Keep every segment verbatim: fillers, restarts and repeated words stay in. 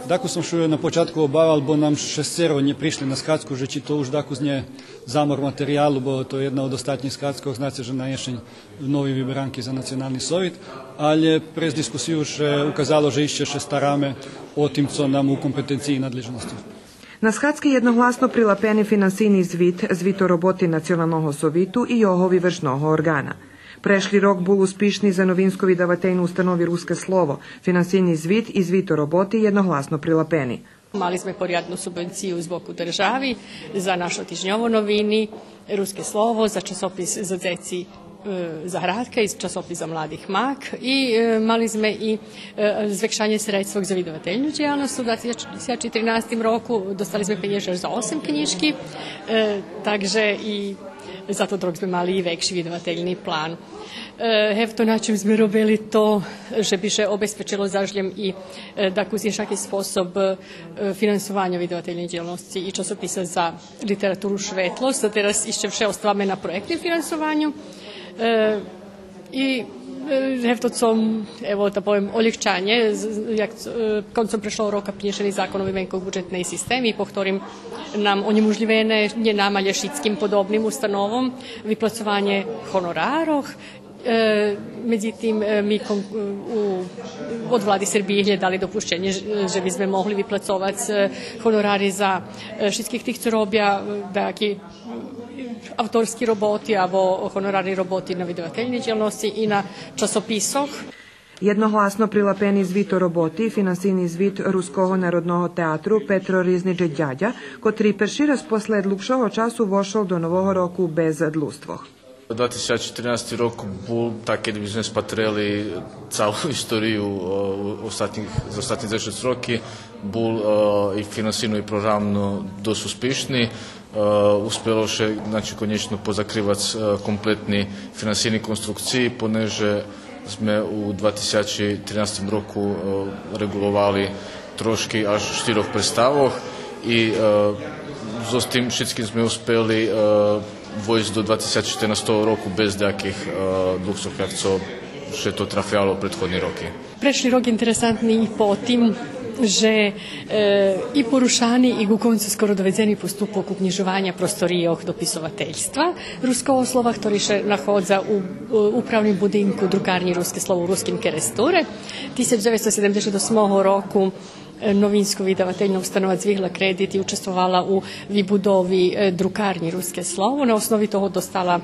Дакус сом ше на початку обавял, бо нам шесцеро нє пришли на схадзку, же чи то уж дакус нє замор материялу, бо то єдна од остатнїх схадзкох, знаце же на єшень нови виберанки за Национални совит, алє през дискусию ше указало же ище ше стараме о тим цо нам у компетенциї и надлежносци. На схадзки єдногласно прилапени финансийни звит, звит о роботи Националного совиту и його вивершного орґана. Прешли рок бул успишни за Новинско-видавательну установу Руске слово, финансийни звит и звит о роботи єдногласно прилапени. Мали зме порядну субвенцию з боку держави за нашо тижньово новини, Руске слово, за часопис за дзеци, е, Заградка и часопис за младих Мак. И, е, мали зме и, е, звекшанє средствох за видавательну дїялносц у два тисячи тринастим року. Достали зме пенєж за осем кнїжки, е, так же и за тот рок зме мали и векши видавательни план. Е, гевто на чим зме робели то же би ше обезпечело заш лєм и, е, дакус иншаки способ, е, финансованя видавательней дїялносци и часописа за литературу Шветлосц, а тераз ище вше оставаме на проєктним финансованю. Е, и, е, гевто цо, ево, да повем, олєгчанє, з-, з-, як, е, концом прешлого рока принєшени закон о вименкох буджетней системи, по хторим нам онєможлївене, нє нам, алє шицким подобним установом, виплацованє гонорарох. Е, медзитим, е, ми кон-, у, од влади Сербиї глєдали допущенє же, же би зме могли виплацовац, е, гонорари за, е, шицких тих цо робя, е, даяки авторски роботи або гонорарни роботи на видавательней дїялносци и на часописох. Єдногласно прилапени звит о роботи, финансийни звит Руского народного театру Петро Ризнич Дядя, котри перши раз после длугшого часу вошол до Нового року без длуствох. Два тисячи тринасти рок бул, так кед би зме спатрели цалу историю, о, у остатнїх, за остатнї дзешец роки, бул, о, и финансийно и програмно досц успишни. Е, успело ше, значи, конєчно позакривац, е, комплетни финансийни конструкциї, понеже зме у два тисячи тринастим року, е, реґуловали трошки аж штирох представох и, е, зоз тим шицким зме успели, е, войсц до два тисячи штернастого року без даяких, е, длугсох, як цо ше то трафяло претходни роки. Прешли рок интересантни и по тим же, е, и порушани и ку концу скоро доведзени поступок укнїжованя просторийох дописовательства Руского слова, хтори ше находза у, е, управним будинку Друкарнї Руске слово у Руским Керестуре. Тисяч дзеветсто седемдзешат осмого року, е, Новинско-видавательна установа дзвигла кредит и участвовала у вибудови, е, Друкарнї Руске слово. На основи того достала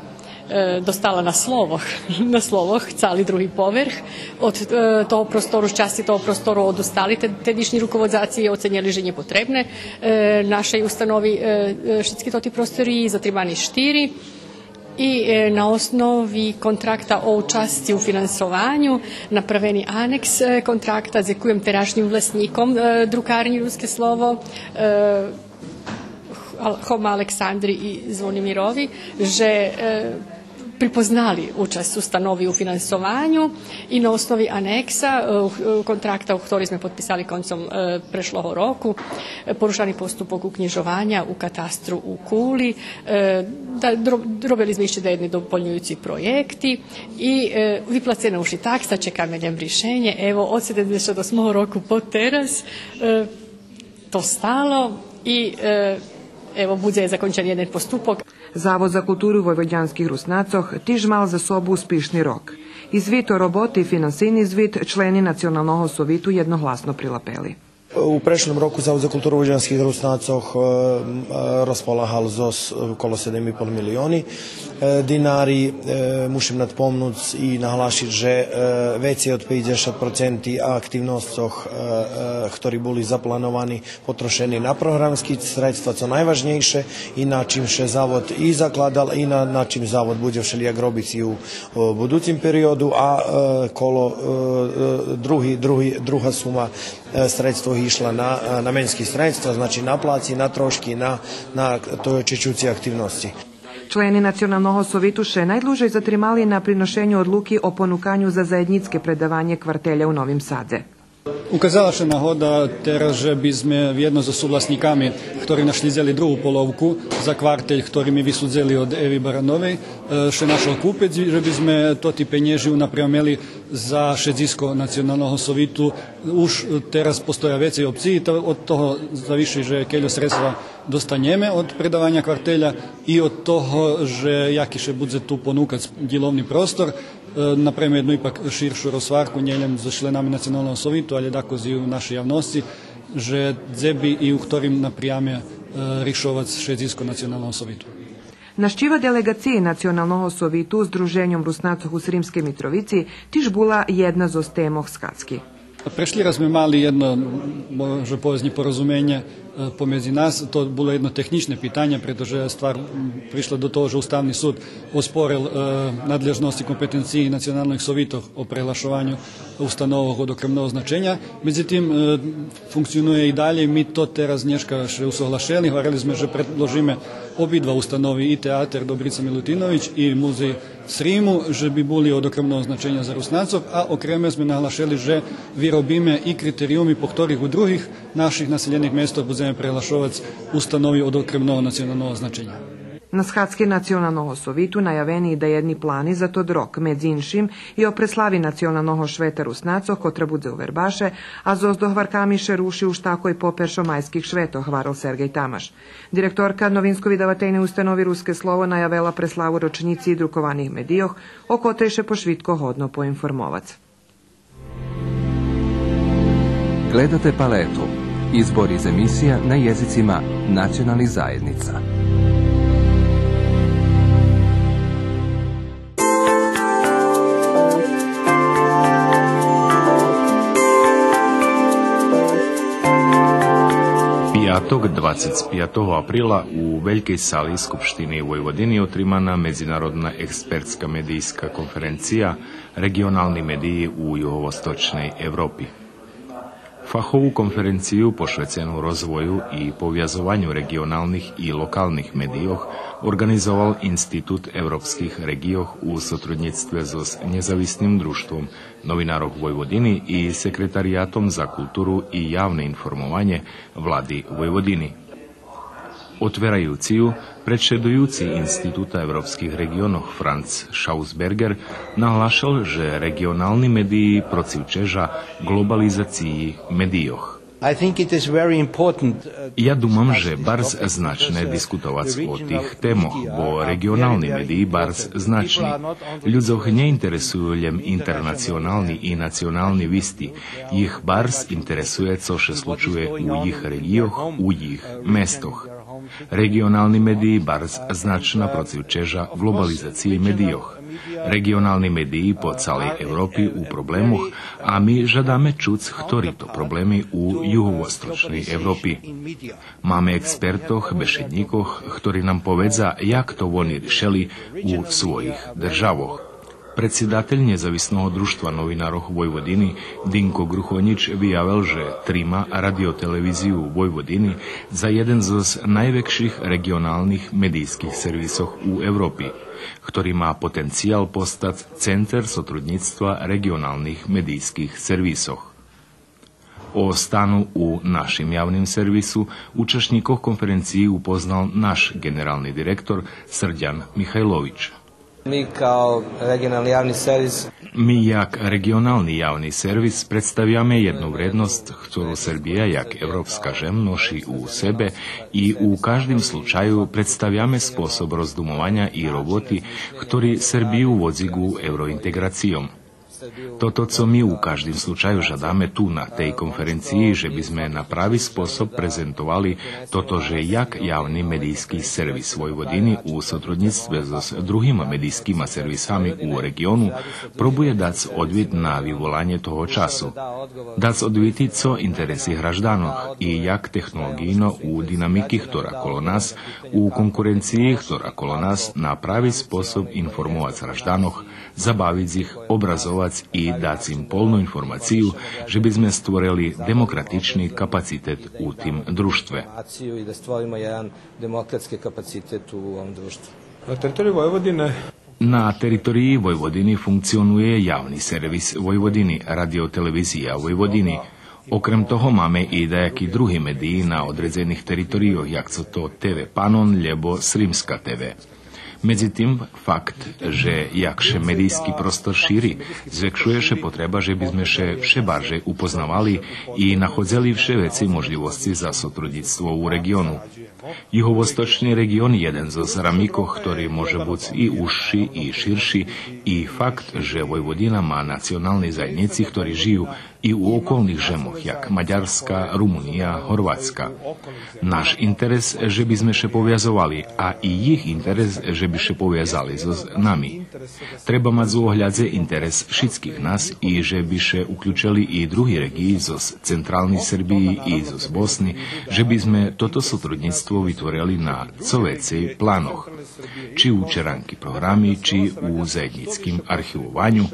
е, достала на словох, на словох цали други поверх. Од, е, того простору, з часци того простору одустали те-, тедишнї руководзаци, оценєли же нє потребне, е, нашей установи, е, е, шицки тоти простории, затримани штири. И, е, на основи контракта о учасци у финансованю направени анекс, е, контракта. Дзекуєм терашнїм власнїком, е, Друкарнї Руске слово, е, Ал-, Хома Александри и Звонимирови, же, е, припознали учасц установи у финансованю и на основи анекса, е, у, е, контракта, у хтори зме подписали концом, е, прешлого року, е, порушани поступок укнїжованя у катастру у Кули, е, да, дро-, робели зме ище даєдни дополнююци проєкти и, е, виплацена уж и такса, чекаме лєм ришенє. Ево, од седемдзешат осмого року по тераз, е, то стало и, е, ево, будзе закончени єден поступок. Завод за културу войводянских Руснацох тиж мал за собу успишни рок. И звит о роботи, финансийни звит, члени Националного совиту єдногласно прилапели. У прешлим року Завод за културу войводянских Руснацох, е, м, е, розполагал зоз, е, коло седем и пол милиони, е, динари. Е, мушим надпомнуц и наглашиц же, е, вецей од пейдзешат проценти активносцох, е, е, хтори були заплановани, потрошени на програмски средства, цо найважнєйше, и на чим ше Завод и закладал, и на, на чим Завод будзе вшелїяк робиц и у, о, будуцим периоду, а, е, коло, е, е, други, други, друга сума Е, средство ишла на, е, наменски средства, значи на плаци, на трошки, на, на тоє чечуци активносци. Члени Националного совиту ше найдлужей затримали на приношеню одлуки о понуканю за заєднїцке предаванє квартеля у Новим Садзе. Указала ше нагода тераз же би зме вєдно зоз сувласнїками, хтори нашлїдзели другу половку за квартель, хтори ми висудзели од Еви Барановей, е, ше нашол купец, же би зме тоти пенєжи унапрямели за шедзиско Националного совиту. Уж, е, тераз постоя вецей опциї, та од того завиши же кельо средства достанєме од предаваня квартеля и од того же яки ше будзе ту понукац дїловни простор, е, направиме єдну ипак ширшу розгварку, нє лєм зоз членами Националного совиту, алє дакус и у нашей явносци, же дзе би и у хторим напряме, е, ришовац шедзиско Националного совиту. Нащива делеґациї Националного совиту Здруженьом Руснацох у Сримскей Митровици тиж була єдна зоз темох схадзки. Прешли раз зме мали єдно, може повесц, нєпорозуменє, е, помедзи нас. То було єдно технїчне питанє, прето же ствар, м, пришла до того же Уставни суд оспорел, е, надлежносци, компетенциї националних совитох о преглашованю установох од окремного значеня. Медзитим, е, функционує и далєй. Ми то тераз нєшка ше усоглашели, гварели зме же предложиме обидва установи, и театер Добрица Милутинович и музей Сриму, же би були од окремного значеня за Руснацох, а окреме зме наглашели же виробиме и критериюми по хторих у других наших населєних местох будземе преглашовац установи од окремного националного значеня. На схадзки Националного совиту наявени и даєдни плани за тот рок, медзи иншим и о преслави Националного швета Руснацох, котра будзе у Вербаше, а зоз догварками ше руши уж такой по першомайских шветох, гварел Сергей Тамаш. Директорка Новинско-видавательней установи Руске слово наявела преславу рочнїци друкованих медийох, о котрей ше пошвидко годно поинформовац. Gledate Paletu. Izbor iz emisija na jezicima nacionalnih zajednica. Пяток, двадцять пятого априла, у Велькей сали Скупштини Войводини отримана Медзинародна експертска медийска конференция „Реґионални медиї у юговосточней Европи“. Фахову конференцию пошвецену розвою и повязованю реґионалних и локалних медийох орґанизовал Институт европских реґийох у сотруднїцтве зоз Нєзависним дружтвом новинарох Войводини и Секретариятом за културу и явне информованє Влади Войводини. Отвераюци ю, предшедуюци Института европских реґионох Франц Шаусбергер наглашел же реґионални медиї процивчежа ґлобализациї медийох. I think it is very important, uh, Я думам же барз значне дискутовац о тих темох, бо реґионални медиї барз значни. Людзох нє интересую лєм интернационални и национални висти. Їх барз интересує цо ше случує у їх реґийох, у їх местох. Реґионални медиї барз значна процивчежа ґлобализациї медийох. Реґионални медиї по цалей Европи у проблемох, а ми жадаме чуц хтори то проблеми у юговосточней Европи. Маме експертох, бешеднїкох, хтори нам поведза як то вони ришели у своїх державох. Предсидатель Нєзависного дружтва новинарох Войводини Динко Грухонїч виявел же трима Радио-телевизию Войводини за єден зоз найвекших реґионалних медийских сервисох у Европи, хтори ма потенциял постац центер сотруднїцтва реґионалних медийских сервисох. О стану у нашим явним сервису учашнїкох конференциї упознал наш ґенерални директор Срдян Михайлович. Mi kao regionalni javni servis Ми, як реґионални явни сервис, представяме єдну вредносц, хтору Сербия, як европска жем, ноши у себе и у каждим случаю представяме способ роздумованя и роботи, хтори Сербию водзи ґу евроинтеґрацийом. Тото цо ми у каждим случаю жадаме ту на тей конференциї, же би зме на прави способ презентовали тото же як явни медийски сервис Войводини у сотруднїцтве зоз другима медийскима сервисами у реґиону пробує дац одвит на виволанє того часу. Дац одвити цо интереси гражданох и як технолоґийно у динамики хтора коло нас, у конкуренциї хтора коло нас, на прави способ информовац гражданох, забавиц их, образовац и дац им полну информацию же би зме створели демократични капацитет у тим дружтве. Нацию и да створимо један демократски капацитет у овом друштву. На територији Војводине На териториї Войводини функционує явни сервис Войводини, Радио-телевизия Войводини. Окрем того, маме и даяки други медиї на одредзених територийох, як цо то Т В Панон лєбо Сримска Т В. Медзитим, факт же як ше медийски простор шири, звекшує ше потреба же би зме ше вше баржей упознавали и находзели вше вецей можлївосци за сотруднїцтво у реґиону. Юговосточни реґион єден зоз рамикох хтори може буц и ужши, и ширши, и факт же Войводина ма национални заєднїци хтори жию и у околних жемох, як Мадярска, Румуния, Горватска. Наш интерес же би зме ше повязовали, а и їх интерес же би ше повязали зоз нами. Треба мац у оглядзе интерес шицких нас и же би ше уключели и други реґиї зоз централней Сербиї и зоз Босни, же би зме тото сотруднїцтво витворели на цо вецей планох. Чи у черанки програми, чи у заєднїцким архивованю,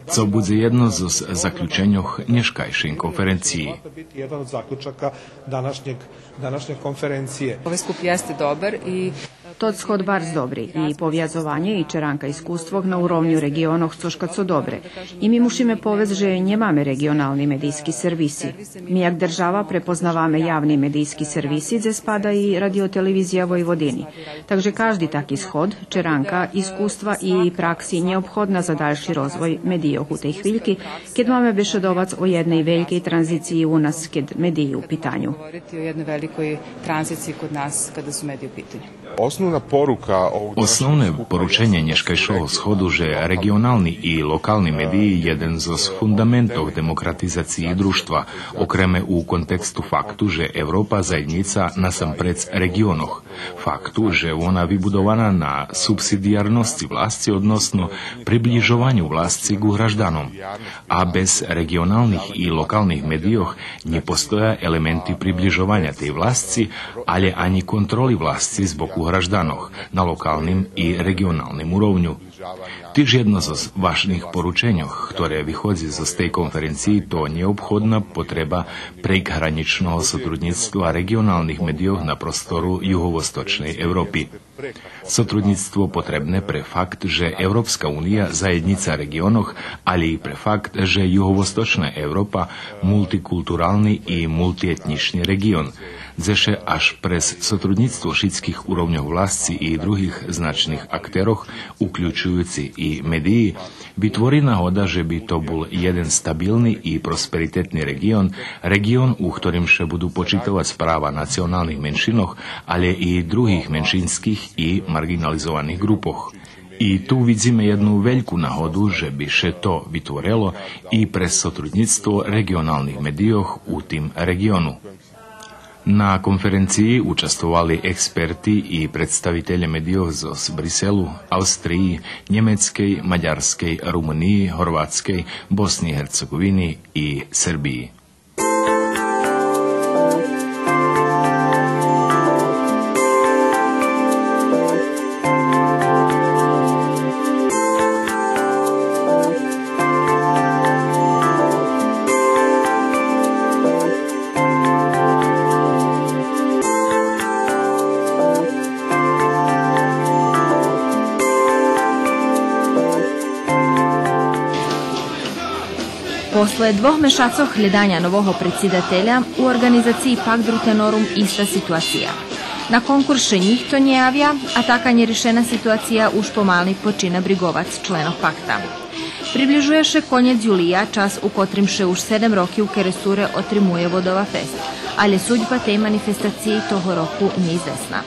цо будзе єдно зоз заключеньох нєшкайшей конференциї. Єден од заключака данашнєг, данашнєй конференциї. Овај скуп јесте добар и Тот сход барз добри, и повязованє и черанка искуствох на уровню реґионох цошка цо добре. И ми мушиме повесц же нємаме реґионални медийски сервиси. Ми як держава препознаваме явни медийски сервиси, дзе спада и Радио-телевизия Войводини. Так же кажди таки сход, черанка искуства и пракси нєобходна за дальши розвой медийох у тей хвильки, кед маме бешедовац о єдней велькей транзициї у нас, кед медиї у питаню. Говорити о єдней великој транзициї код нас када су медиї у питаню. Основна порука овог Основне порученє нєшкайшого сходу же реґионални и локални медиї єден зоз фундаментох демократизациї дружтва, окреме у контексту факту же Европа заєднїца насампредз реґионох, факту же вона вибудована на субсидиярносци власци, односно приблїжованю власци ґу гражданом. А без реґионалних и локалних медийох нє постоя елементи приблїжованя тей власци, алє анї контроли власци з боку гражданох на локалним и реґионалним уровню. Тиж єдно зоз важних порученьох, хторе виходзи зоз тей конференциї, то нєобходна потреба прейґгранїчного сотруднїцтва реґионалних медийох на простору юговосточней Европи. Сотруднїцтво потребне пре факт же Европска уния заєднїца реґионох, алє и пре факт же юговосточна Европа мултикултурални и мултиетнїчни реґион, дзе ше аж през сотруднїцтво шицких уровньох власци и других значних актерох, уключуюци и медиї, витвори нагода же би то бул єден стабилни и просперитетни реґион, реґион у хторим ше буду почитовац права националних меншинох, алє и других меншинских и марґинализованих ґрупох. И ту видзиме єдну вельку нагоду же би ше то витворело и през сотруднїцтво реґионалних медийох у тим реґиону. На конференциї участвовали експерти и представителє медийох зоз Бриселу, Австриї, Нємецкей, Мадярскей, Румуниї, Горватскей, Босни и Герцеґовини и Сербиї. После двох мешацох глєданя нового предсидателя, у орґанизациї Пакт Рутенорум иста ситуация. На конкурс ше нїхто нє явя, а така нєришена ситуация уж помали почина бриґовац членох Пакта. Приблїжує ше конєц юлия, час у котрим ше уж седем роки у Керестуре отримує Водова фест, алє судьба тей манифестациї того року нєизвесна.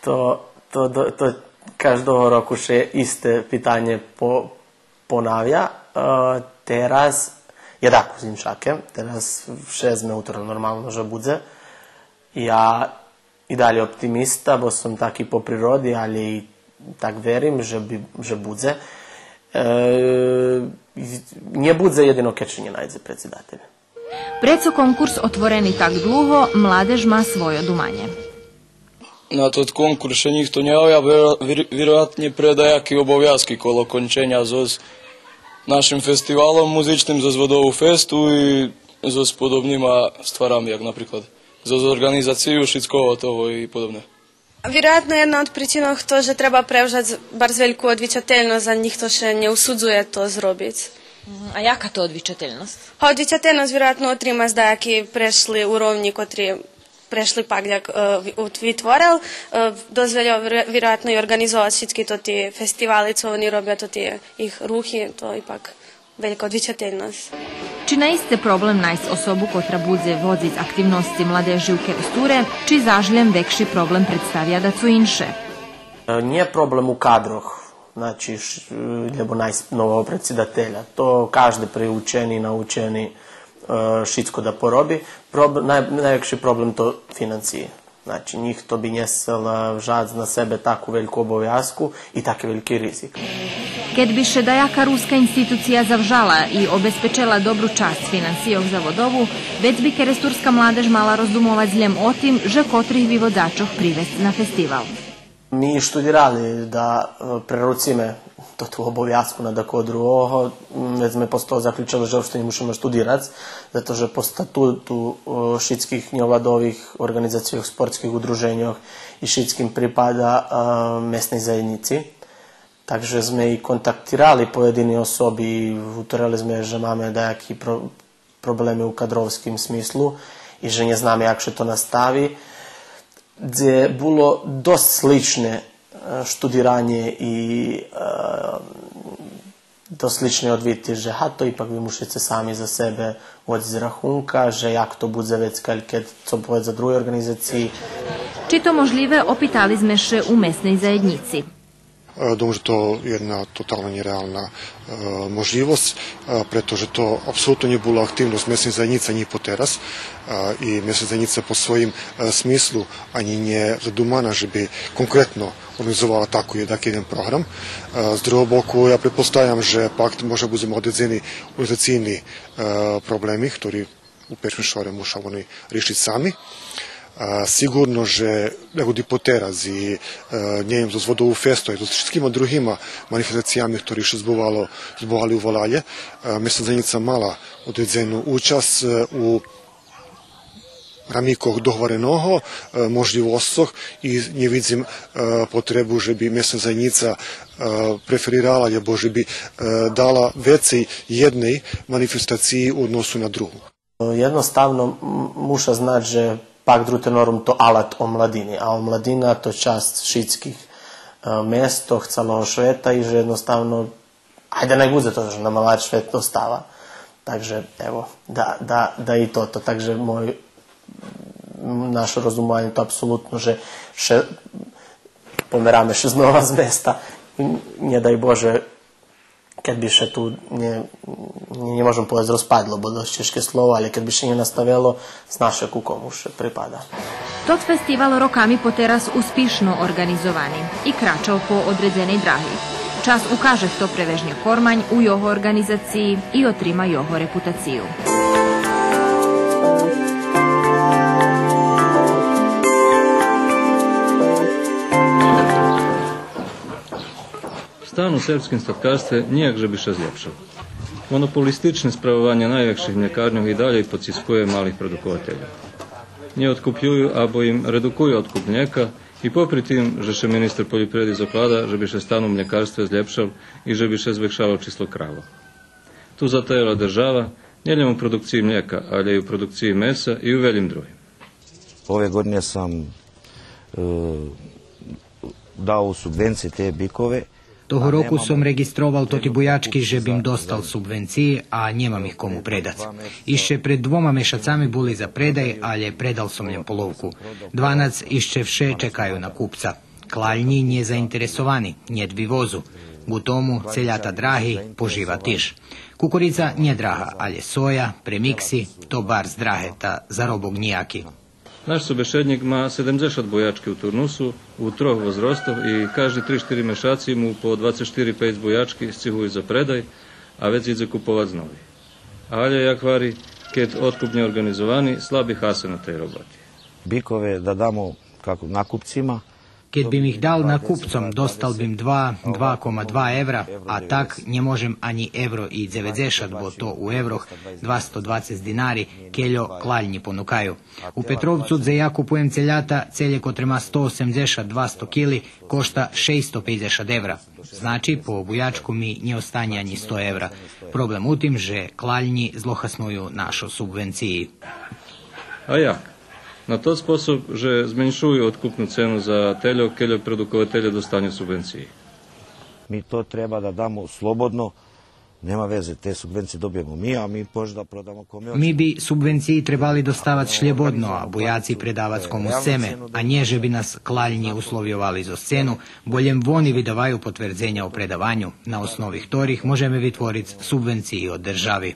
То, то, то, то каждого року ше исте питанє по-, понавя. Е, тераз є дакус иншаке. Тераз вше зме утерли нормално же будзе. Я и далєй оптимиста, бо сом таки по природи, алє и так верим же би, же будзе. Е, нє будзе єдино кед ше нє найдзе предсидатель. Прецо конкурс отворени так длуго, младеж ма свойо думанє. На тот конкурс ше нїхто нє явя, вир-, вир-, вироятнє пре даяки обовязки коло конченя зоз нашим фестивалом музичним, зоз Водову фесту и зоз подобнима стварами, як наприклад зоз орґанизацию шицкого того и подобне. Вироятно, єдна од причинох то же треба превжац барз вельку одвичательносц, а нїхто ше нє усудзує то зробиц. Мгм. А яка то одвичательносц? А одвичательносц, вироятно, отримац даяки прешли уровнї, котри прешли пак як, е, ви-, ут-, витворел, е, досц вельо вир-, вироятно и орґанизовац шицки тоти фестивали, цо вони робя, тоти їх рухи, то ипак велька одвичательносц. Чи наисце проблем найсц особу котра будзе водзиц активносци младежи у Керестуре, чи заш лєм векши проблем представя дацо инше? Е, нє проблем у кадрох, значи, ш-, лєбо найсц нового предсидателя. То кажди приучени, научени, е, шицко да пороби. Проб-, най-, найвекши проблем то финансиї. Значи, нїхто би нє сцел, е, вжац на себе таку вельку обовязку и таки вельки ризик. Кед би ше даяка руска институция завжала и обезпечела добру часц финансийох за Водову, вец би керестурска младеж мала роздумовац лєм о тим же котрих виводзачох привесц на фестивал. Ми штудирали да, е, преруциме тоту обовязку на дакого другого, м, вец зме после того заключели же уопште нє мушиме штудирац, зато же по статуту, е, шицких нєвладових орґанизацийох, спортских удруженьох и шицким припада, е, месней заєднїци. Так же зме и контактирали поєдини особи и утерели зме же маме даяки про-, проблеми у кадровским смислу и же нє знаме як ше то настави. Дзе було досц сличне, е, штудиранє и, е, досц слични одвити же, га, то ипак ви мушице сами за себе водзиц рахунка, же як то будзе вецка, кед цо поведза други орґанизациї. Чи то можлїве, опитали зме ше у месней заєднїци. Е, думам же то єдна тотално нєреална, е, можлївосц, е, прето же то апсолутно нє була активносц месних заєднїци анї потераз, е, и месна заєднїца по своїм, е, смислу анї нє задумана же би конкретно орґанизовала таку, таки єден програм. Е, з другого боку, я предпоставям же пак може будземе одредзени орґанизацийни, е, проблеми, хтори у першим шоре муша вони ришиц сами. А, сиґурно же, як и потераз, и, е, нє лєм зоз Водову фесту, и зоз шицкима другима манифестациями, хтори ше збувало, збували у валалє, е, месна заєднїца мала одредзену учасц, е, у рамикох догвареного, е, можлївосцох и нє видзим, е, потребу же би месна заєднїца, е, преферирала, або же би, е, дала вецей єдней манифестациї у односу на другу. Єдноставно, м, муша знац же Пакт Рутенорум то алат омладини, а омладина то часц шицких, е, местох, цалого швета и же єдноставно, айде най будзе то же на малар швет остава. Так же, ево, да, да, да и тото. Так же мой, м, наше розумованє то апсолутно же ше помераме ше знова з места. И нє дай Боже, кед би ше ту нє, нє, нє можем повесц розпадло, бо досц чежке слово, але кед би ше нє наставело, зна ше ку кому ше припада. Тот фестивал роками потераз успишно орґанизовани и крачал по одредзеней драги. Час укаже хто превежнє кормань у його орґанизациї и отрима його репутацию. Стан у сербским статкарстве нїяк же би ше злєпшел. Монополистичне справованє найвекших млєкарньох и далєй поцискує малих продукователєх. Нє одкупюю або им редукую одкуп млєка и попри тим же ше министер польопривреди заклада же би ше стан у млєкарстве злєпшел и же би ше звекшало число крава. Ту затаяла держава нє лєм у продукциї млєка, алє и у продукциї меса и у велїм другим. Ове године сам, е, дал у субвенциї те бикове. Того року сом реґистровал тоти буячки же бим достал субвенциї, а нємам их кому предац. Ище пред двома мешацами були за предай, алє предал сом лєм половку. Дванац ище вше чекаю на купца. Клальнї нє заинтересовани, нєт вивозу. Ґу тому целята драги, пожива тиж. Кукурица нє драга, алє соя, премикси, то барз драге, та заробок нїяки. Наш собешеднїк ма седемдзешат буячки у турнусу, у трох возростох и кажди три-штири мешаци му по двацец штири-пейц буячки сцигую за предай, а вец идзе куповац нови. Алє, як гвари, кед одкуп нє орґанизовани, слаби хасе на тей роботи. Бикове да дамо Pak nakupcima. Кед бим их дал накупцом, достал бим два, два кома два евра, а так нє можем анї евро и дзеведзешат, бо то у еврох двасто двацец динари, кельо клалнї понукаю. У Петровцу, дзе я купуєм целята, целє котре ма сто осемдзешат, двасто кили, кошта шейсто пейдзешат евра. Значи, по буячку ми нє останє анї сто евра. Проблем у тим же клалнї злохасную нашо субвенциї. А як? На тот способ же зменшую откупну цену за тельо, кельо продукователє достаню субвенциї. Ми то треба да дамо слободно, нема везе, те субвенциї добиєме ми, а ми може да продамо коме. Ми би субвенциї требали доставац шлєбодно, а буяци предавац кому сцеме, а нє же би нас клалнї условйовали зоз цену, бо лєм вони видаваю потвердзеня о предаваню, на основи хторих можеме витвориц субвенциї од держави.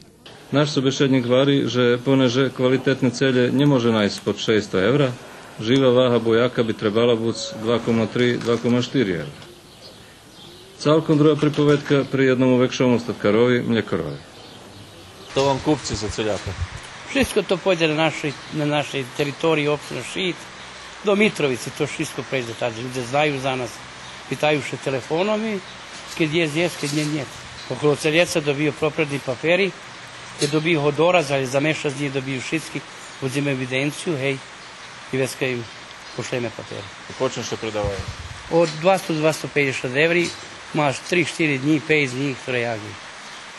Наш собешеднїк гвари же понеже квалитетне целє нє може найсц под шейсто евра, жива вага буяка би требала буц два кома три, два кома штири евра. Цалком друга приповедка при єдному векшому статкарови, млєкорови. То вам купци за целята? Шицко то пойдзе на нашей, на нашей териториї, општина Шид, до Митровици, то шицко прейдзе тадзи. Людзе знаю за нас, питаю ше телефоном и кед єст, єст, кед нє, нє. Около Целєца добию пропредни папери, кед добию го дораз, але за мешац днї добию шицки, водзиме евиденцию, гей, и вецка им пошлєме папери. И по чим ше предаваю? Од двасто, двасто пейдзешат еври, маш три, штири днї, пейц днї, хтора як.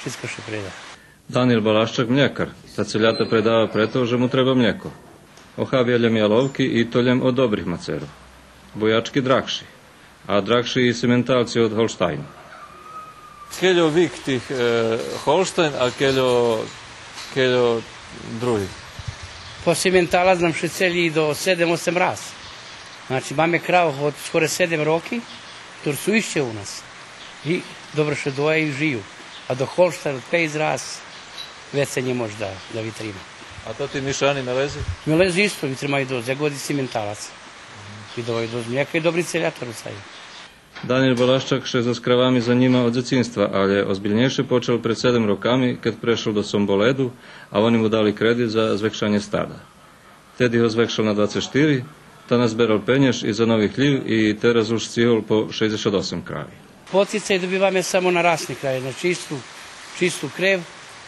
Шицко ше преда. Даниєл Балашчак, млєкар, та целята предава прето же му треба млєко. Охабя лєм яловки и то лєм од добрих мацерох. Буячки драгши. А драгши и сименталци од Голштайну. Кельо вик тих, е, Голштайн, а кельо, кельо други? По сименталац нам ше целї до седем, осем раз. Значи, маме кравох од скоро седем роки, хтори су ище у нас. И добре ше доя и жию. А до Голштайн пейц раз вецей нє мож да, да витрима. А тоти мишани мелези? Мелези исто витримаю досц, як од сименталац. И даваю досц млєка и добри целята русцаю. Даниєл Балашчак ше зоз кравами занїма од дзецинства, але озбильнєйше почал пред седем роками, кед прешол до Сомболеду, а вони му дали кредит за звекшанє стада. Теди го звекшал на двацец штири, та назберал пенєж и за нови хлїв и тераз уж стигол по шейдзешат осем крави. Поцицай добиваме само на расни крави, на чисту, чисту крев,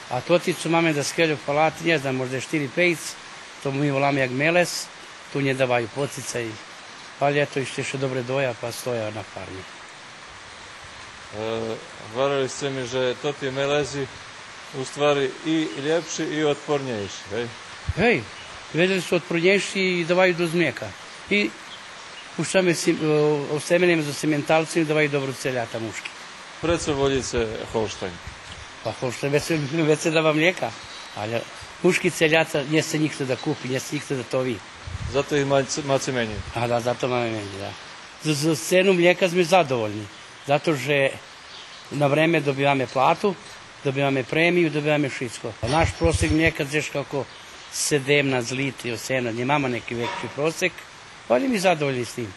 а тоти цо маме даскельо палати, нє знам, можда штири-пейц, то ми воламе як мелез, ту нє даваю поцицай, па лєто ище ше добре доя, па стоя на фарми. Е, гварели сце ми же тоти мелези у ствари и лєпши и отпорнєйши, гей? Гей, видзели су отпорнєйши и даваю досц млєка. И пущаме сим-, е, осеменєме зоз сименталцом и даваю добре целята мушки. Прецо волїце Голштайн? Па Голштайн вецей, вецей дава млєка, але мушки, целята нє сце нїхто да купи, нє сце нїхто да тови. Зато их маце, маце менєй. А да, зато маме менєй, да. З, з цену млєка зме задовольни, зато же на време добиваме плату, добиваме премию, добиваме шицко. Наш просек млєка дзешка око седемнац литри, осемнац, нємаме неки векши просек, але ми задовольни з тим.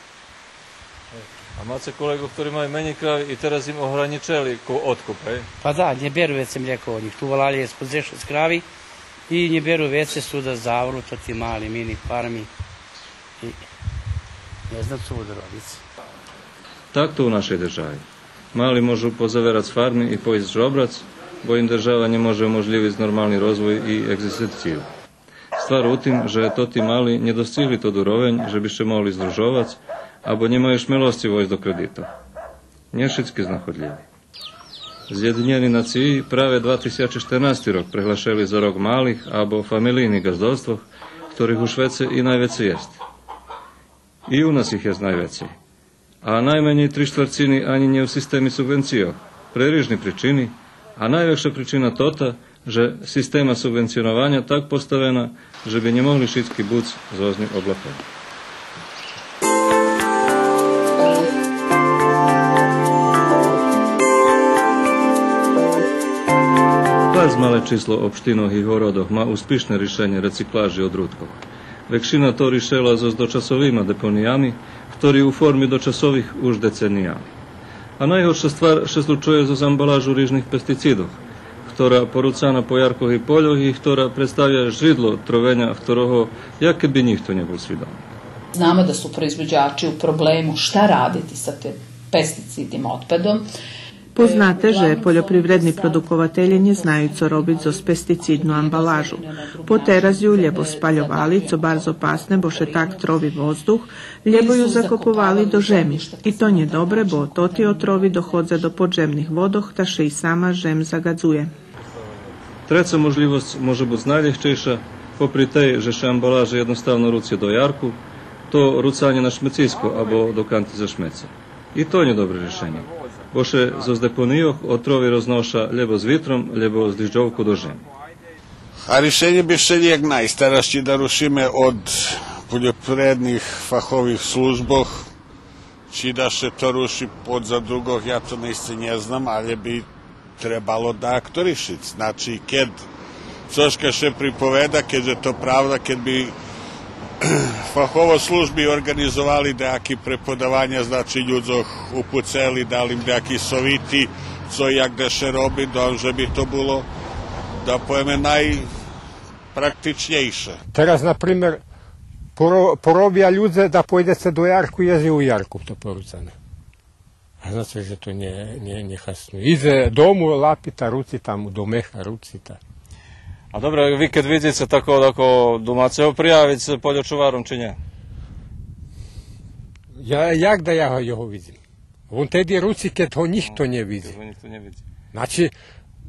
А маце колєґох хтори маю менєй крави и тераз им огранїчели ко-, откуп, гей? Па да, нє беру вецей млєко од нїх. Ту валалє єст по дзешец крави и нє беру вецей, су да завру, тоти мали, мини фарми. И нє знам цо буду робиц. Так то у нашей держави. Мали можу позаверац фарми и поисц жобрац, бо им держава нє може уможлївиц нормални розвой и еґзистенцию. Ствар у тим же тоти мали нє достигли тот уровень же би ше могли здружовац, або нємаю шмелосци войсц до кредитох. Нє шицки знаходлїви. Зєдинєни нациї праве два тисячи штернасти рок преглашели за рок малих або фамелийних ґаздовствох, хторих у швеце и найвецей єст. И у нас их єст найвецей. А найменєй три штверцини анї нє у системи субвенцийох, пре рижни причини, а найвекша причина тота же система субвенционованя так поставена же би нє могли шицки буц зоз ню облапени. Барз мале число општинох и городох ма успишне ришенє рециклажи одрудкох. Векшина то ришела зоз дочасовима депониями, хтори у форми дочасових уж децениями. А найгорша ствар ше случує зоз амбалажу рижних пестицидох, хтора поруцана по яркох и польох и хтора представя жридло тровеня, хторого як кед би нїхто нє бул свидом. Знаме да су произвођачи у проблему шта радити са тим пестицидним отпадом. Познате же польопривредни продукователє нє знаю цо робиц зоз пестицидну амбалажу. Потерац ю лєбо спальовали, цо барз опасне, бо ше так трови воздух, лєбо ю закоповали до жеми. И то нє добре, бо тоти отрови доходза до поджемних водох, та ше и сама жем загадзує. Треца можлївосц може буц найлєгчейша, попри тей же ше амбалажа єдноставно руци до ярку, то руцанє на шмециско або до канти за шмеце. И то нє добре ришенє, бо ше зоз депонийох отрови розноша лєбо з витром, лєбо з дижджовку до жеми. А ришенє би ше як найстараш чи да рушиме од польопривредних фахових службох, чи да ше то руши од задруґох, я то наисце нє знам, алє би требало дакто ришиц. Значи, кед цошка ше приповеда, кед же то правда, кед би фахово служби орґанизовали даяки преподаваня, значи, людзох упуцели, дали им даяки совити, цо и як да ше роби, думам же би то було, да повеме, найпрактичнєйше. Тераз, на пример, поро-, поробя людзе да пойдеце до ярку, єст и у ярку то поруцане. А значи же то нє, нє, нє хаснує. Идзе дому, лапи та руци там, до меха руци та. А добре, ви кед видзице такого, такого думаце го приявиц польочуваром, чи нє? Я, як да я го, його видзим? Вон теди руци кед го нїхто нє видзи. Кед го нїхто нє видзи. Значи,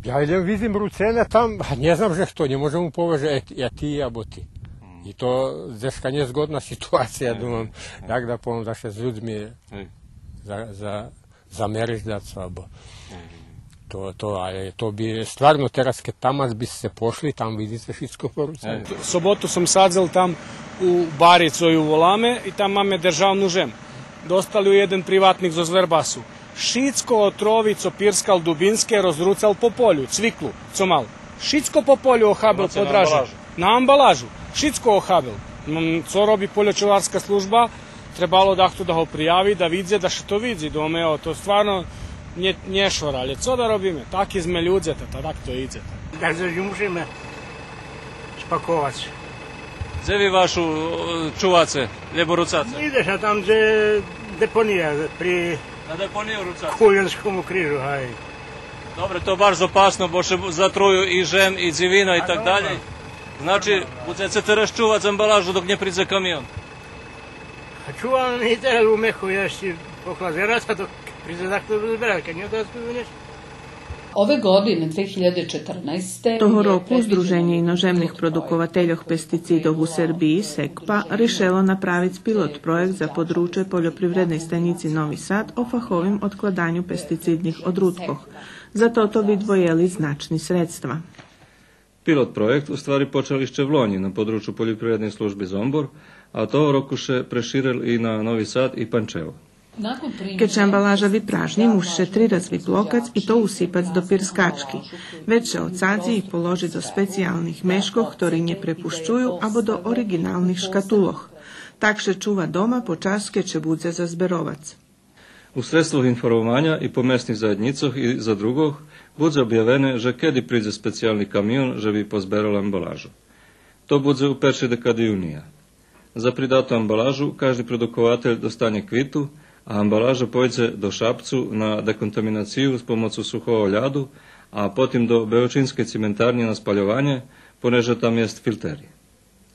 я лєм видзим руцене там, а нє знам же хто, нє можем му повесц же, е, ти, е, ти або ти. Мгм. И то дзешка нєзґодна ситуация, е, думам, е, як да повем, да ше з людзми, е, за, за, замериш дацо, або, е, то, то, алє то би стварно тераз кед таман би сце пошли, там видзице шицко поруцене. Е. Соботу сом садзел там у бари цо ю воламе и там маме державну жем. Достал ю єден приватник зоз Вербасу. Шицко отрови цо пирскал Дубинске, розруцал по полю, цвиклу, цо мал. Шицко по полю охабел. Значи, по дражи. На амбалажу. На амбалажу. Шицко охабел. М, цо роби польочуварска служба? Требало дахто да го прияви, да видзе, да ше то видзи. Думам, ево, то стварно нє, нє шора, алє цо да робиме? Таки зме людзе, та, та так то идзе, та. Так же мушиме спаковац. Дзе ви вашу, е, чуваце, лєбо руцаце? Идзе ше там дзе депония при... На депонию руцаце? Кулянскому крижу, гай. Добре, то барз опасно, бо ше затрую и жем, и дзивина и так далєй. Значи, будзеце тераз чувац амбалажу док нє придзе камион. А чуваме и тераз у меху, я ище поклав зернята, док придзе дахто зберац, кед нє, то винесе. Ове години, две хиљаде четрнаесте... Того року Здруженє иножемних продуковательох пестицидох у Сербиї, секпа, ришело направиц пилот проєкт за подручє Польопривредней станїци Нови Сад о фаховим одкладаню пестицидних одруткох. За тото видвоєли значни средства. Пилот проєкт у ствари почал ище влонї на подручю Польопривредней служби Зомбор, а того року ше преширел и на Нови Сад и Панчево. Кед ше амбалажа випражнї, муши ше три раз виплокац и то усипац до пирскачки. Вец ше одсадзи и положи до специялних мешкох, хтори нє препущую, або до ориґиналних шкатулох. Так ше чува дома по час кед ше будзе зазберовац. У средствох информованя и по месних заєднїцох и задруґох будзе обявене же кеди придзе специялни камион же би позберал амбалажу. То будзе у першей декади юния. За придату амбалажу кажди продукователь достанє квиту, а амбалажа пойдзе до Шапцу на деконтаминацию з помоцу сухого ляду, а потим до Беочинскей циментарнї на спальованє, понеже там єст филтери.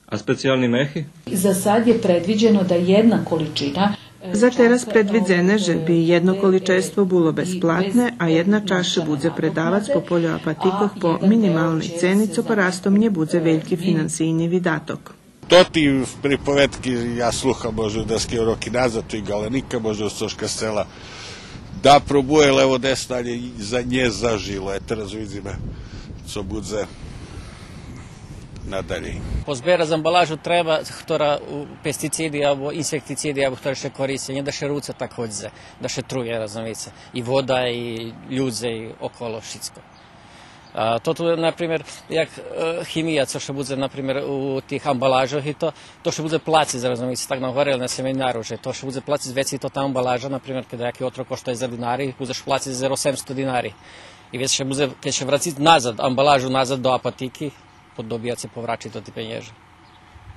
А специялни мехи? За сад је предвиђено да једна количина, е... За тераз предвидзене же би єдно количество було безплатне, а єдна часц ше будзе предавац по польопатикох по минималней цени, цо парастом нє будзе вельки финансийни видаток. Тоти приповедки я слухам може даяки роки назад, то и Ґаленика може цошка сцела да пробує лево десно, алє за, нє зажило. Е, тераз видзиме цо будзе надалєй. Позберац амбалажу треба, хтора у пестициди або инсектициди, або хтора ше користи, нє да ше руца так ходзи, да ше трує, розумице. И вода, и людзе, и около, шицко. А тото, на пример, як, е, химия, цо ше будзе, на пример, у тих амбалажох и то, то ше будзе плациц, розумице, так нам говорели на семинару, же то ше будзе плациц вецей то та амбалажа, на пример, кед даяки отров коштує за динари, будзеш плациц за осемсто динари. И вец ше будзе, кед ше врациц назад, амбалажу назад до апатики, по-, добияце поврачи тоти пенєже.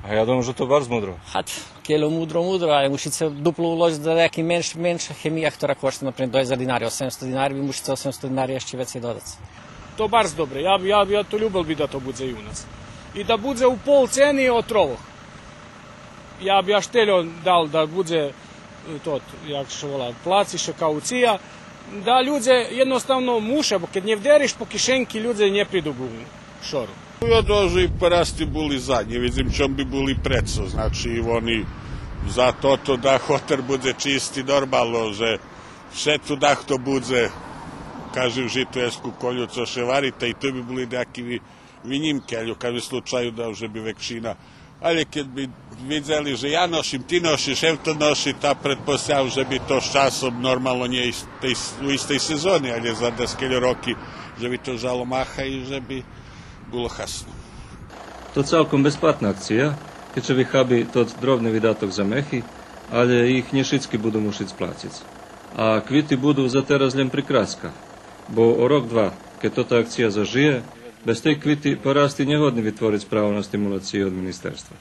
А я думам же то барз мудро. Хат, кельо мудро, мудро, але муши ше дупло уложиц за даяки менш, менша хемия, котра кошта, например, дваєсец динари, осемсто динари, би муши ше осемсто динари ище вецей додац. То барз добре. Я, я, я то любел би да то будзе и у нас. И да будзе у пол цени отровох. Я би аж тельо дал да будзе, е, тот, як ше вола, плаци ше кауция, да людзе єдноставно муше, бо кед нє вдериш по кишенки, людзе нє приду у шору. Я думам же и парасти були за, нє видзим чом би були прецо, значи, и вони за тото да хотер будзе чисти, нормално же вше ту дахто будзе, кажем, жито єст ку колю цо ше вари, та и ту би були даяки ви-, винїмки, але у каждим случаю да же би векшина. Але кед би видзели же я ношим, ти ношиш, шеф то ноши, та предпоставям же би то з часом нормално нє ис-, тей с-, у истей сезони, але за даскельо роки же би то жало маха и же би було хасно. То цалком безплатна акция, кед ше вихаби тот дробни видаток за мехи, але их нє шицки буду мушиц плациц. А квити буду за тераз лєм прикраска, бо о рок-два, кед тота акция зажиє, без тей квити парасти нє годни витвориц право на стимулациї од министерства.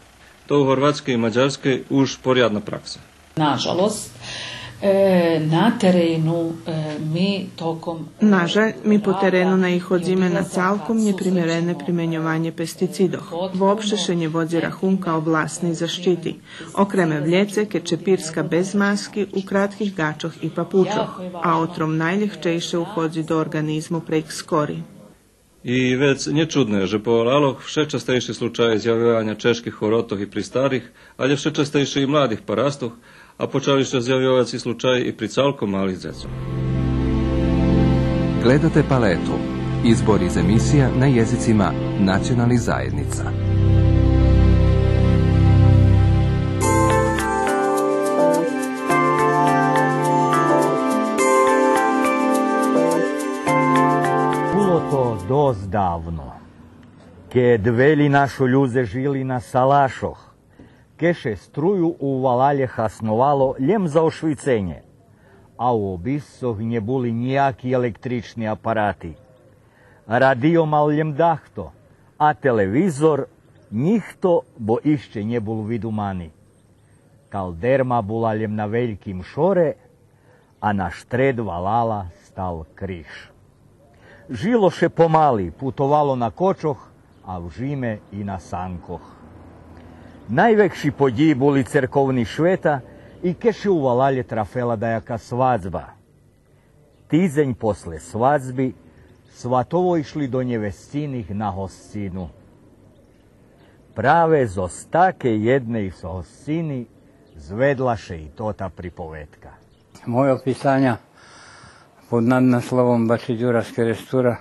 То у Горватскей и Мадярскей уж порядна пракса. Nažalost, e, na terenu, e, mi tokom... Нажаль, ми по терену наиходзиме на цалком нєпримерене применьованє пестицидох. Вообще ше нє водзи рахунка о власней защити. Окреме влєце, кед ше пирска без маски, у кратких гачох и папучох, а отров найлєгчейше уходзи до орґанизму прейґ скори. И вец нє чудне же по валалох вше частейши случаї зявйованя чежких хворотох и при старих, але вше частейши и младих парастох, а почали ше зявйовац и случаї и при цалком малих дзецох. Gledate Paletu, izbor iz emisija na jezicima nacionalnih zajednica. Було то досц давно, кед велї нашо людзе жили на салашох, кед ше струйу у валалє хасновало лєм за ошвиценє, а у обисцох нє були нїяки електрични апарати. Радио мал лєм дахто, а телевизор нїхто, бо ище нє бул видумани. Калдерма була лєм на вельким шоре, а на штред валала стал криш. Жило ше помали, путовало на кочох, а в жиме и на санкох. Найвекши подїї були церковни швета и кед ше у валалє трафела даяка свадзба. Тидзень после свадзби сватово ишли до нєвесциних на госцину. Праве зоз такей єдней госцини зведла ше и тота приповедка. Мойо писаня под наднасловом Бачи Дюра з Керестура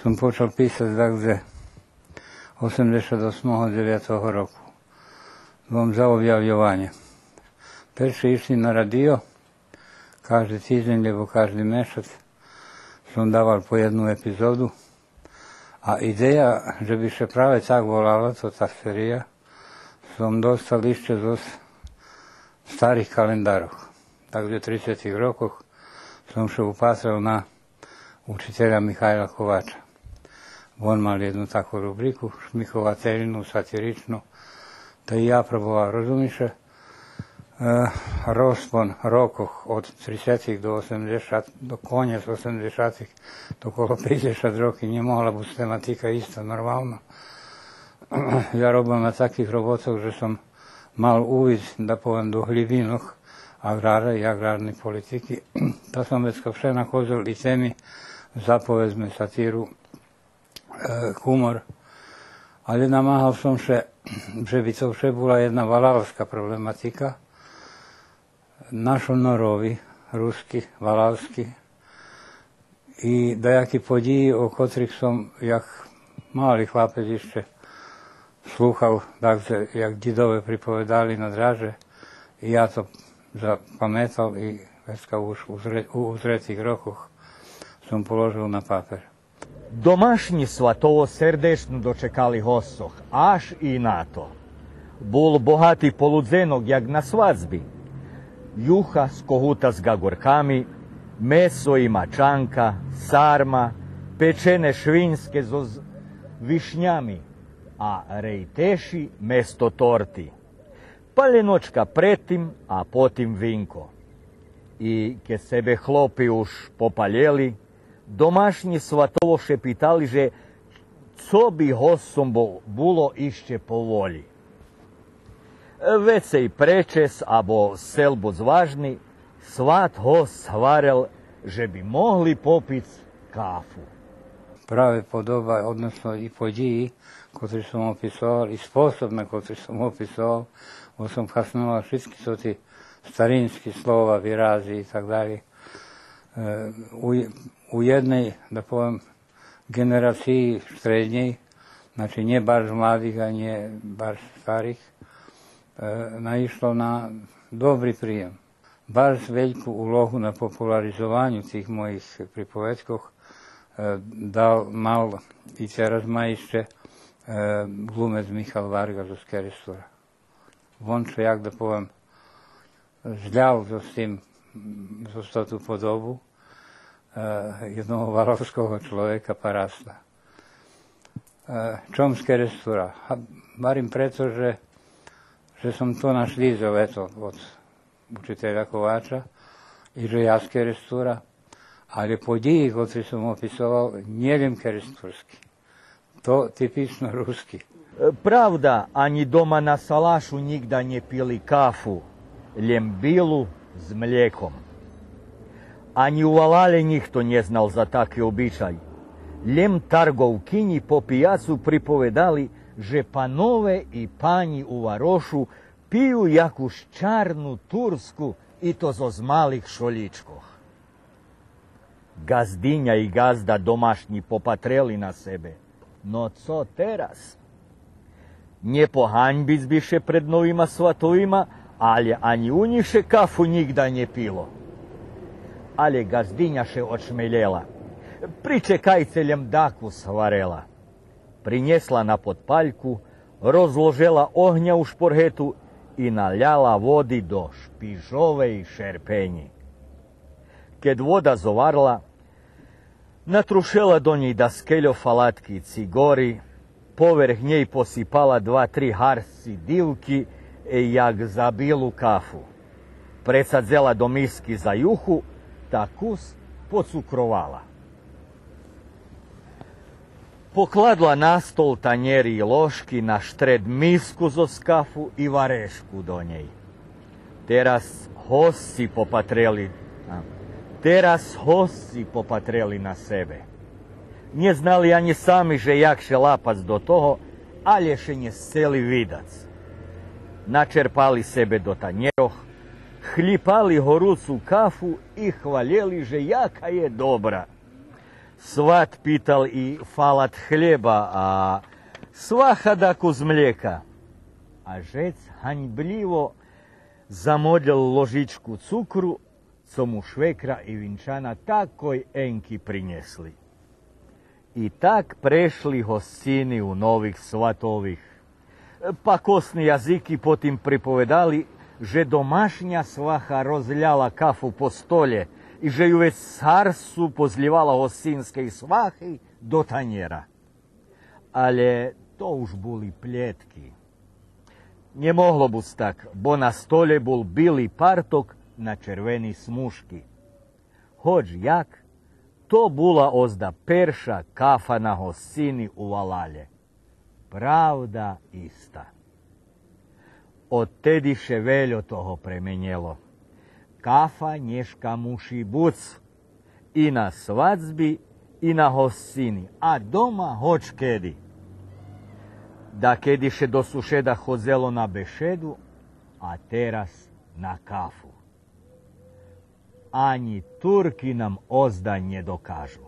сом почал писац дагдзе осемдзешат осмого, дзевятого року. Бо за обявйованє. Перши ишли на радио, кажди тидзень, лєбо кажди мешац сом давал по єдну епизоду. А идея же би ше праве так волала тота серия, сом достал ище зоз старих календарох. Так же трицетих рокох сом ше упатрал на учителя Михайла Ковача. Вон мал єдну таку рубрику, шмихователїну, сатиричну, та и я пробовал, розуми ше, е, розпон рокох од трицетих до осемдзешат, до конєц осемдзешатих, то коло пейдзешат роки, нє могла буц тематика иста, нормално. Я робел на таких роботох же сом мал увид, да повем, до глїбинох аграра и аграрней политики. Та сом вецка вше находзел и теми за, поведзме, сатиру, е, гумор. Але намагал сом ше же би то вше була єдна валалска проблематика, нашо норови, руски, валалски, и даяки подїї, о котрих сом, як мали хлапец ище, слухал, так же, як дїдове приповедали на драже, и я то запаметал и вецка уж у зре-, у, у зрецих рокох сом положел на папер. Домашнї сватово сердечно дочекали госцох, аж и на то. Бул богати полудзенок, як на свадзби. Юха з когута з ґаґурками, месо и мачанка, сарма, печене швиньске зоз вишнями. а рейтеши место торти. Паленочка пред тим, а потим винко. И кед себе хлопи уж попалєли, домашнї сватово ше питали же цо би госцом бу-, було ище по волї. Вецей пречес або сцел буц важни, сват госц гварел же би могли попиц кафу. Праве подоба, односно и подїї котри сом описовал, и способ на котри сом описовал, бо сом хаснувал шицки тоти старински слова, вирази и так далєй. Е, у, у єдней, да повем, ґенерациї штреднєй, значи, нє барз младих, а нє барз старих, е, наишло на добри приєм. Барз вельку улогу на популаризованю тих моїх приповедкох, е, дал, мал и тераз ма ище, е, глумец Михал Варґа зоз Керестура. Вон ше, як да повем, злял зоз тим, зоз тоту подобу, е, єдного валовского чловека, параста. Е, чом з Керестура? А, гварим прето же, же сом то нашлїдзел, ето, од учителя Ковача, и же я з Керестура, але подїї котри сом описовал, нє лєм керестурски. То типично руски. Е, правда, анї дома на салашу нїґда нє пили кафу, лєм билу з млєком. Анї у валалє нїхто нє знал за таки обичай. Лєм тарґовкинї по пияцу приповедали же панове и панї у варошу пию якуш чарну турску, и то зоз малих шолїчкох. Ґаздиня и ґазда домашнї попатрели на себе. Но цо тераз? Нє поганьбиц би ше пред новима сватовима, але анї у нїх ше кафу нїґда нє пило. Але ґаздиня ше очмелєла. Причекайце лєм дакус, гварела. Принєсла на подпальку, розложела огня у шпорґету и наляла води до шпижовей шерпенї. Кед вода зоварла, натрушела до нєй даскельо фалатки цигори, поверх нєй посипала два-три гарсци дивки, е, як за билу кафу. Прецадзела до миски за юху, та кус поцукровала. Покладла на стол танєри и ложки, наштред миску зоз кафу и варешку до нєй. Тераз госци попатрели, а, тераз госци попатрели на себе. Нє знали анї сами же як ше лапац до того, але ше нє сцели видац. Начерпали себе до танєрох, хлїпали горуцу кафу и хвалєли же яка є добра. Сват питал и фалат хлєба, а сваха дакус млєка. А жец ганьблїво замодлял ложичку цукру, цо му швекра и винчана такой енки принєсли. И так прешли госцини у нових сватових. Пакосни язики потим приповедали же домашня сваха розляла кафу по столє и же ю вец з гарсцу позлївала госцинскей свахи до танєра. Але то уж були плєтки. Нє могло буц так, бо на столє бул били парток на червени смужки. Гоч як, то була озда перша кафа на госцини у валалє. Правда иста. Одтеди ше вельо того пременєло. Кафа нєшка муши буц и на свадзби, и на госцини, а дома гоч кеди. Дакеди ше до сушеда ходзело на бешеду, а тераз на кафу. Анї Турки нам озда нє докажу.